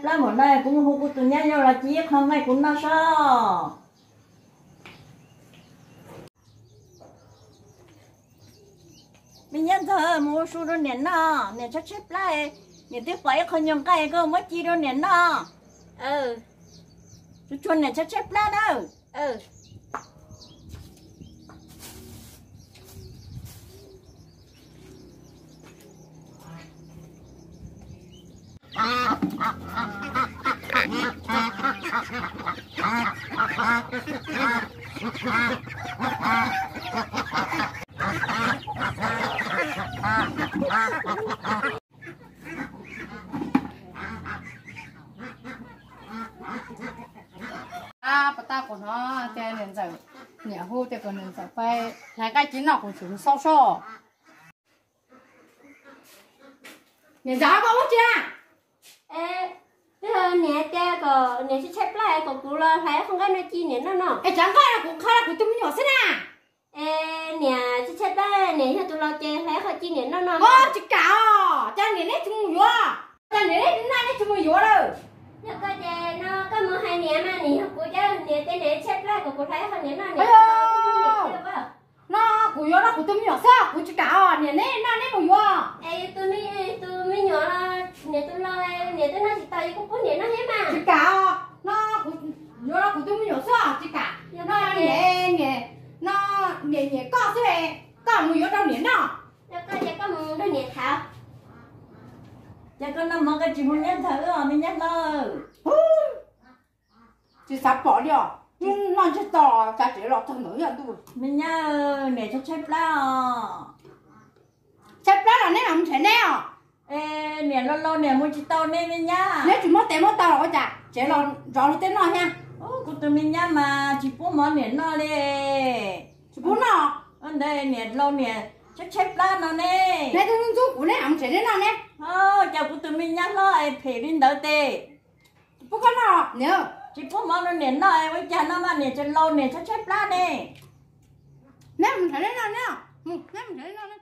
Plab npaum no kuv mus hu kuv tus nyab yau los cia ib qho nqaij kuv noj sob. Me nyab ntxawg, mus ua su rau niam noj, niam tshaib tshaib plab, niam twb pom ib qho nyuag nqaij koj muab ci rau niam noj. Tsuas tshuav niam tshaib tshaib plab nawb. Puas tau kuv hnov tias niam ntxawm, niam hu tias kom niam ntxawm pab hlais nqaij ci noj, kuv tseem xauj sob. Niam ntxawm, koj ua dab tsi na? Niam tias kom niam tshaib tshaib plab kom kuv los hlais qho nqaij no ci niam noj no. Es tsav nqaij no kuv qha kuv tus me nyuam xwb na. Es niam tshaib tshaib plab, niam yog tus laus ces hlais qho ci niam noj no. Tsis kam os, cas niam neb tsis mus yuav? Cas niam neb naj neb tsis mus yuav lawm? Yog koj ces no koj mus hais niam mas, niam yog kuv cov, niam tias niam tshaib plab kom kuv hlais qho niam noj. No kuv yuav no kuv tus me nyuam xwb, kuv tsis kam os, niam neb naj neb mus yuav. Es tus me nyuam, niam tus laus, niam twb noj tsis tau, kuv pub niam noj thiab mas. Tsis kam os, no kuv yuav no kuv tus me nyuam xwb, tsis kam. No niam, niam, no niam nyiam koj xwb, koj mus yuav rau niam noj. Koj ces koj mus nrog niam tham. Ces koj noj mov koj tsis hu nyab ntxawg wb os me nyab hlob. Tsis xav pom li os, noj ntsej to cas tsev los txog ntawd yog ntuj. Me nyab, niam tshaib tshaib plab os. Tshaib plab los neb mam mus nrhiav neb os. Es niam laus laus niam mus tsis tau ne me nyab. Neb tsis muab tes muab taw los ua cas tsev los nrov luag tej noj thiab. Kuv tus me nyab mas tsis pub mov niam noj li. Tsis pub noj. Ntawd niam laus niam tshaib tshaib plab no ne. Neb twb ntxub kuv, neb mam mus nrhiav neb noj ne. Cas kuv tus me nyab hlob es phem li ntawd tes. Tsis pub koj noj niam. Tsis pub mov rau niam noj, ua cas no mas niam tseem laus niam tshaib tshaib plab ne. Neb mus nrhiav neb noj ne, neb mus nrhiav neb noj ne.